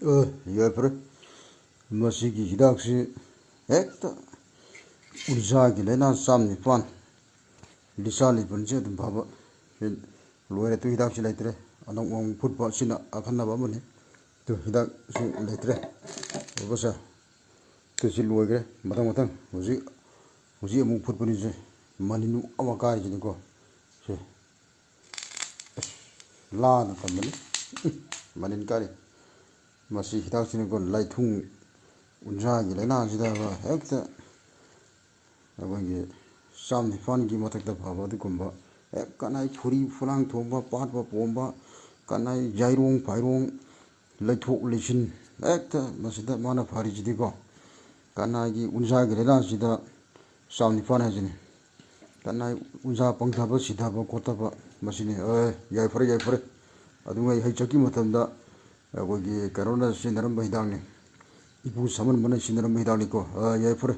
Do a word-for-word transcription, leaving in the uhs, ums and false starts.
ꯑ, ꯌꯥꯏꯐꯔꯦ꯫ ꯃꯁꯤꯒꯤ ꯍꯤꯗꯥꯛꯁꯤ ꯍꯦꯛꯇ ꯎꯟꯖꯥꯒꯤ ꯂꯥꯏꯅꯥ ꯆꯥꯝ ꯅꯤꯄꯥꯟ, ꯂꯤꯆꯥ ꯂꯤꯄꯟꯁꯦ ꯑꯗꯨꯝ ꯐꯕ꯫ ꯁꯤ ꯂꯣꯏꯔꯦ, ꯇꯨ ꯍꯤꯗꯥꯛꯁꯤ ꯂꯩꯇ꯭ꯔꯦ꯫ ꯑꯅꯧꯕ ꯑꯃꯨꯛ ꯐꯨꯠꯄ, ꯁꯤꯅ ꯑꯈꯟꯅꯕ ꯑꯃꯅꯤ꯫ ꯇꯨ ꯍꯤꯗꯥꯛꯁꯨ ꯂꯩꯇ꯭ꯔꯦ꯫ ꯎꯕꯁꯦ? ꯇꯨ ꯁꯤ ꯂꯣꯏꯈ꯭ꯔꯦ꯫ ꯃꯊꯪ ꯃꯊꯪ ꯍꯧꯖꯤꯛ, ꯍꯧꯖꯤꯛ ꯑꯃꯨꯛ ꯐꯨꯠꯄꯅꯤꯁꯦ꯫ ꯃꯅꯤꯟ ꯑꯃ ꯀꯥꯔꯤꯁꯤꯅꯤꯀꯣ꯫ ꯁꯦ꯫ ꯑꯁ, ꯂꯥꯅ ꯊꯝꯕꯅꯤ꯫ ꯎꯝ, ꯃꯅꯤꯟ ꯀꯥꯔꯤ꯫ ꯃꯁꯤ ꯍꯤꯗꯥꯛꯁꯤꯅꯀꯣ, ꯂꯥꯏꯊꯨꯡ ꯎꯟꯖꯥꯒꯤ ꯂꯥꯏꯅꯥꯁꯤꯗ ꯍꯦꯛꯇ ꯑꯩꯈꯣꯏꯒꯤ ꯆꯥꯝ ꯅꯤꯄꯥꯟꯒꯤ ꯃꯊꯛꯇ ꯐꯕ ꯑꯗꯨꯒꯨꯝꯕ, ꯍꯦꯛ ꯀꯅꯥꯏ ꯐꯨꯔꯤ ꯐꯨꯔꯥꯡ ꯊꯣꯡꯕ, ꯄꯥꯠꯄ ꯄꯣꯝꯕ, ꯀꯅꯥꯏ ꯌꯥꯏꯔꯣꯡ ꯐꯥꯏꯔꯣꯡ, ꯂꯩꯊꯣꯛ ꯂꯩꯁꯤꯟ, ꯍꯦꯛꯇ ꯃꯁꯤꯗ ꯃꯥꯅ ꯐꯔꯤꯁꯤꯗꯤꯀꯣ, ꯀꯅꯥꯒꯤ ꯎꯟꯖꯥꯒꯤ ꯂꯥꯏꯅꯥꯁꯤꯗ ꯆꯥꯝ ꯅꯤꯄꯥꯟ ꯍꯥꯏꯁꯤꯅꯤ꯫ ꯀꯅꯥꯏ ꯎꯟꯖꯥ ꯄꯪꯊꯕ, ꯁꯤꯊꯕ ꯈꯣꯠꯊꯕ, ꯃꯁꯤꯅꯤ꯫ ꯑꯦ, ꯌꯥꯏꯐꯔꯦ, ꯌꯥꯏꯐꯔꯦ꯫ ꯑꯗꯨꯉꯩ ꯍꯩ ꯆꯠꯈꯤ ꯃꯇꯝꯗ ꯑꯩꯈꯣꯏꯒꯤ ꯀꯩꯅꯣꯅ ꯁꯤꯖꯤꯟꯅꯔꯝꯕ ꯍꯤꯗꯥꯛꯅꯤ, ꯏꯄꯨ ꯁꯥꯃꯟꯕꯅ ꯁꯤꯖꯤꯟꯅꯔꯝꯕ ꯍꯤꯗꯥꯛꯅꯤꯀꯣ꯫ ꯑꯦ, ꯌꯥꯏꯐꯔꯦ꯫